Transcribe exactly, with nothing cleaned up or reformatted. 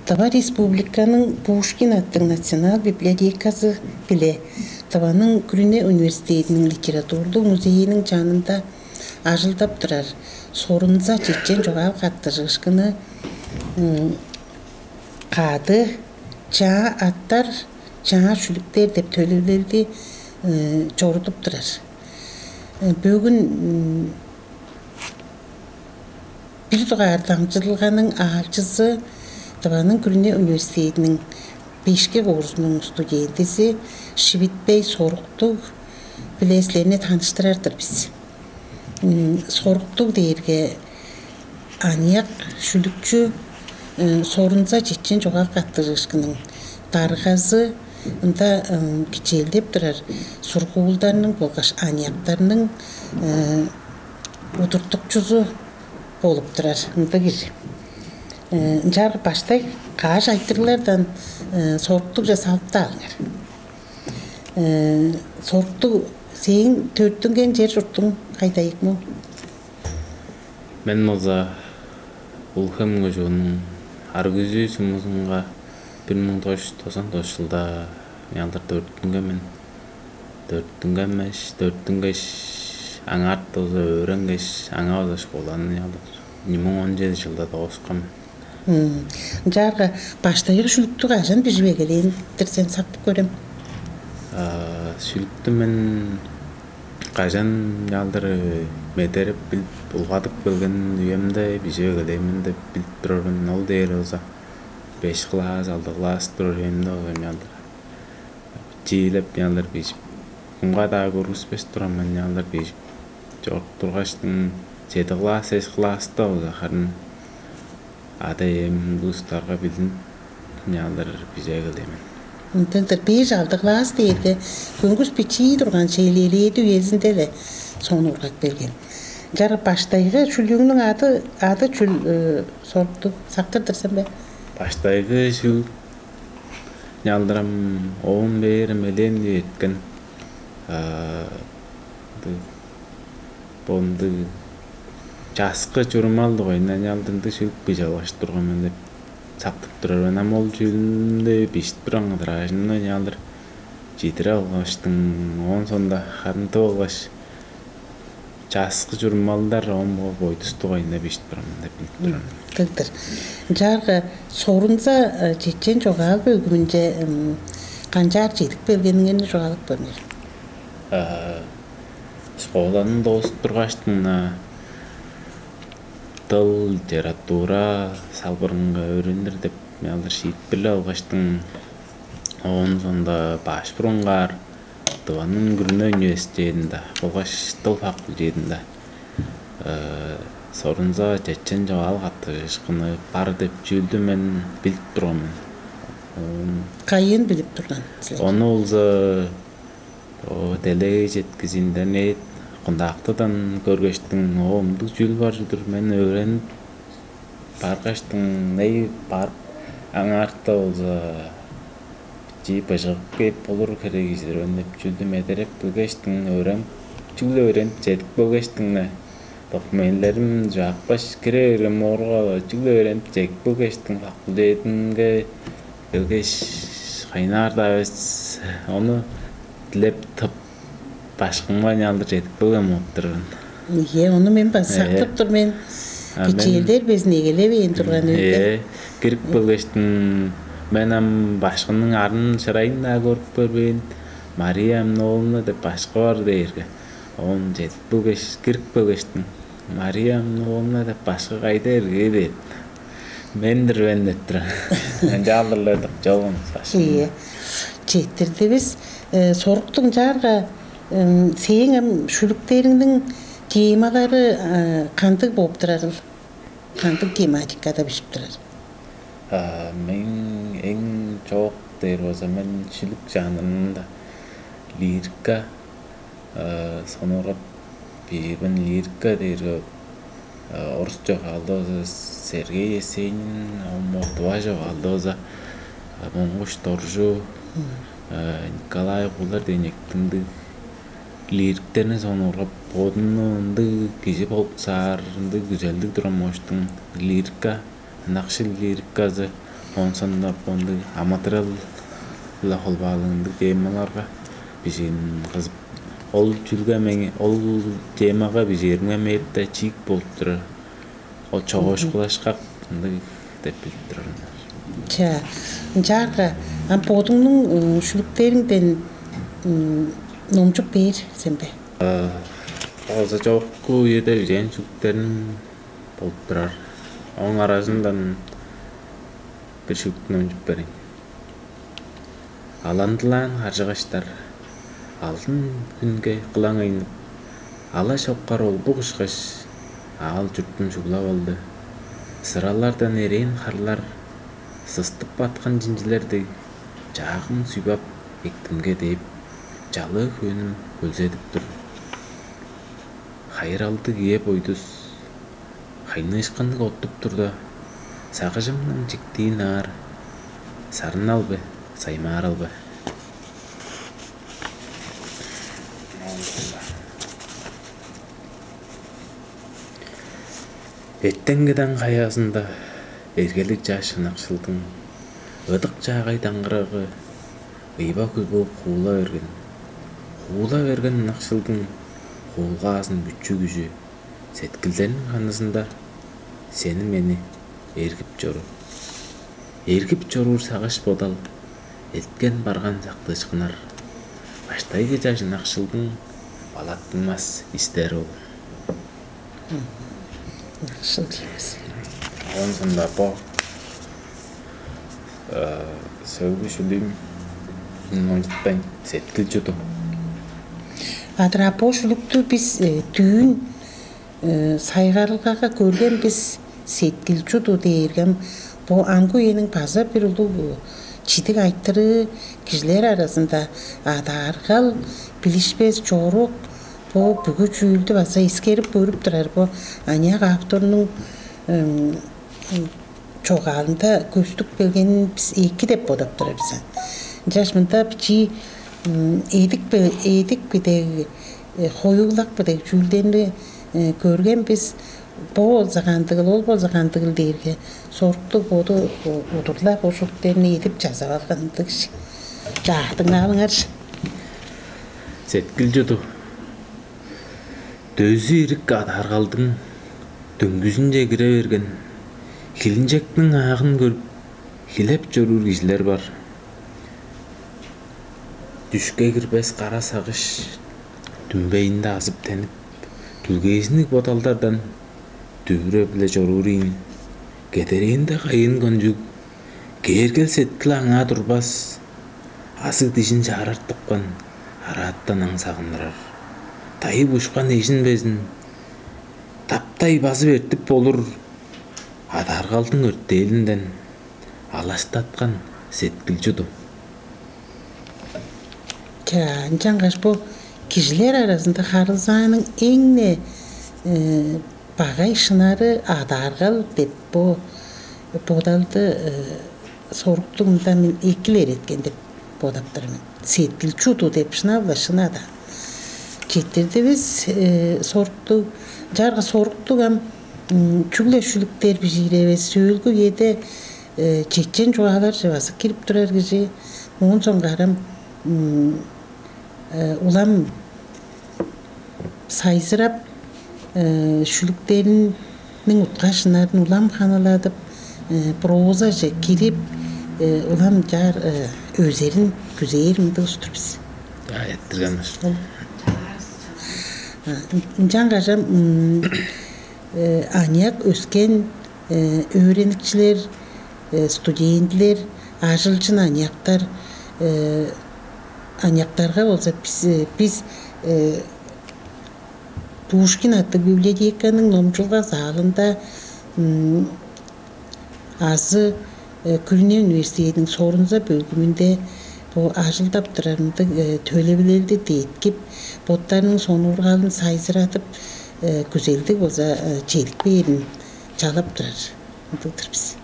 Тыва Республиканың Пушкин аттыг национал библиотеказы биле Тываның күрүне университединиң литературлуг музейиниң чанында ажылдап турар «Сорунза чечен чогаал каттыжыышкыны» кады «Чаа аттар, чаа шүлүктер» деп төлевилелди чорудуп турар. Бөгүн бир дугаар дамчыдылганың аалчызы, Тываның күрүне университединиң бешки курсунуң студентизи Шивитпей Соруктуг-биле силерни таныштырар-дыр бис. Соруктуг дээрге аныяк шүлүкчү, «Сорунза чечен чогаал каттыжыышкынының» даргазы, ында кичээлдеп турар сургуулдарның болгаш аныяктарның удуртукчузу болуп турар ындыг кижи. Ынчаарга баштай каш айтырыглардан Соруктугже салып-даа алыңар. Соруктуг, сээң төрүттүнген чер-чуртуң кайда ийик муң? Мен болза Улуг-Хем кожууннуң Арыг-Үзүү сумузунга бир муң тос чүс тозан тос чылда мынчалдыр төрүттүнген мен. Төрүттүнгенмеш, төрүттүнгеш, аңаа болза өөренгеш, аңаа болза школаны мынчалдыр ийи муң он чеди чылда дооскан. Ынчаарга баштайгы шүлүктү кажан бижип эгелээн-дир сен, сактып көрем? Шүлүктү мен кажан мынчалдыр медереп билип, улгадып келген үемде бижип эгелээн мен деп билип турар мен. Ол дээр болза беш класс, алды класс турар үемде ол мынчалдыр чиилеп мынчалдыр бижип, кымга-даа көргүспес турган мен, мынчалдыр бижип чоруп тургаштың, чеди класс, сес класста болза харын ада-ием, улустарга билдинип, мынчалдыр бижип эгелээн мен. Ынчалдыр беш, алды класс дээрге көңгүс бичии турган чүве, элээди үезинде-ле сонуургап келген. Ынчаарга баштайгы шүлүүңнүң ады, ады чүл, Соруктуг, сактыр-дыр сен бе? Баштайгы шүлүк мынчалдыр ам оон бээр мелен эрткен, ындыг, бо ындыг часкы чурумал дугайында мынчалдыр ындыг шүлүк бижип алгаш турган мен деп сактып турар мен. Ам ол чүүлүмнү бижип турган кыдыраажымны мынчалдыр чидирип алгаштың, оон соонда харын тып алгаш, часкы чурумалдар, оон бо бойдус дугайында бижип турар мен деп билип турар мен. Ындыг-дыр. Ынчаарга «Сорунза чечен чогаал» бөлгүмүнче канчаар чедип келгениңерни чугаалап көрүңер. Школаны доозуп тургаштың-на, дыл, литература салбырынга өөренир деп мынчалдыр шиитпирлеп алгаштың, оон соонда баш бурунгаар Тываның күрүне университединде болгаш дыл факультединде «Сорунза чечен чогаал каттыжыышкыны» бар деп чүүлдү мен билип турган мен. Кайыын билип турган силер? Ону болза делегей четкизи, интернет, контактыдан көргештиң, о, ындыг чүүл бар чүве-дир, мен өөренип баргаштың, ней барып, аңаарта болза, бичии быжыгып кээп болур хире кижи-дир мен деп чүүлдү медереп билгештиң, өөренип, чүгле өөренип чедип келгештиң-не, документилерим чугаапкаш, кире берген боорга, чүгле өөренип чедип келгештиң, факультедимге келгеш, кайнаар-даа эвес, ону дилеп тып, башкымга ынчалдыр чедип келген болуп турар мен. Ийе, ону мен база сактып тур мен. Кичээлдер безин эгелевээн турган үеде. Ийе, кирип келгештиң, мен ам башкымның арын-шырайын-даа көрүп көрбээн, «Мария Амын-ооловна деп башкы бар» дээрге, оон чедип келгеш, кирип келгештиң, «Мария Амын-ооловна деп башкы кайда ирги?» дээр. «Мен-дир мен» деп турар. Ынчалдыр-ла деп чогум сашын. Ийе. Четтирдивис. Соруктуг, ынчаарга сээң ам шүлүктериңниң темалары кандыг болуп турарыл? Кандыг тематикада бижип турар? Мен эң чоок дээр болза, мен шүлүк жанрында лирика сонуургап бижиир мен. Лирика дээрге орус чогаалда болза Сергей Есенин, ам тыва чогаалда болза Монгуш Доржу, Николай Куулар-Дээниктиң ындыг лириктерин сонуургап, бодумну ындыг кижи болуксаар, ындыг күзелдиг турган моштуң лирика, ынакшыл лириказы, Оон соонда ындыг амыдырал-биле холбаалыг ындыг темаларга бижээн кызып, ол чүүлге меңээ, ол темага бижээримге мээп-даа чиик болуп турар. Ол чогуушкулашкак ындыг деп билип турар мен. Ча, ынчаарга, ам бодуңнуң, ы, шүлүктериңден, ы, номчуп бээр сен бе? Болза чоокку үеде бижээн шүлүктерим болуп турар. Ооң аразындан бир шүлүктү номчуп берейн. Аландылаан каржыгаштар алдын хүнге кылаңайнып, ала-шокар олбук ышкаш, аал-чуртум шуглап алды. Сыралардан эрээн харлар, сыстып баткан чинчилер дег, чаагын суйбап, эктимге дээп, чалыы хөөнүм хөлзедип тур. Хайыралдыг ие бойдус, хайныышкынныг оттуп турда, сагыжымның чиктии ынаар, сарынал бе, саймаарал бе? Эртенги даң хаяазында эргелиг чаш ынакшылдың ыдык чаагай даңгырагы ыйба-хүл бооп хуула берген. Хуула берген ынакшылдың хуулгаазын бүчү күжү сеткилдерниң ханызында сени-мени эргип чоруур. Эргип чоруур сагыш-бодал, эрткен-барган сактыышкыннар. Баштайгы чаш ынакшылдың балаттынмас истери ол. Ынакшыл киирбес. Оон соонда бо, э, сөөлгү шүлүүм номчутпайн, «Сеткил чуду». Адыр, а бо шүлүктү бис, э, дүүн, э, сайгарылгага көрген бис. «Сеткил чуду» дээрге ам бо амгы үениң база бир улуг, э, чидиг айтырыы, кижилер аразында адааргал, билишпес чорук, бо бүгү чүүлдү база эскерип көрүп турар бо аныяк авторнуң, м, м, чогаалында көстүп келгенин бис эки деп бодап турар бис. Ынчаш мында бичии, м, эдик бе-, эдик бе дег, э, хоюглак бе дег чүүлдерни, э, көрген бис. Бо болза кандыгыл, ол болза кандыгыл дээрге, соруктуг боду, о, удурлап, ошуктарны эдип чазап алган ындыг ши. Чаа, дыңнаалыңарже. Сеткил чуду. Дөзү ирик адааргалдың дүңгүзүнче кире берген, хилинчектиң аагын көрүп, хилеп чоруур кижилер бар. Дүшке кирбес кара сагыш дүмбейинде азып-тенип, дүлгээзинниг бодалдардан дүвүре-биле чоруур ийин. Кедерээнде кайыын кончуг, кээргел сеткил аңаа турбас, азыг-дижин чаарартыпкан араатан аң сагындырар. Дайып ушкан эжин безин таптай базып эртип болур, адааргалдың өртээлинден алаштаткан сеткил чуду. Чаа, ынчангаш бо кижилер аразында харылзааның эң-не, э, багай шынары адааргал деп бо бодалды, э, соруктуг мында мен эки илереткен деп бодап тур мен. Сеткил чуду деп шынап-ла шын-даа. Четтирдивис, э, соруктуг, чаарга соруктуг ам, м, чүгле шүлүктер бижиир эвес, сөөлгү үеде, э, чечен чугааларже база кирип турар кижи. Оон соңгаар ам, м, э, улам сайзырап, э, шүлүктериниң утка-шынарын улам ханаладып, э, прозаже кирип, э, улам чаар, э, өзерин күзээр мындыг улус-тур бис. Чаа, эрттирген бис. Ол. А, ын-, ынчангаш ам, м, э, аныяк өскен, э, өөреникчилер, э, студентилер, ажылчын аныяктар, э, аныяктарга болза бис, э, бис, э, Пушкин аттыг библиотеканың номчулга залында, м, азы, э, Күрүне университединиң Сорунза бөлгүмүнде бо ажылдап турар мындыг, э, төлевилелди деткип, боттарының сонуургалын сайзырадып, э, күзелдиг болза, э, чедип кээрин чалап турар. Ындыг-дыр бис.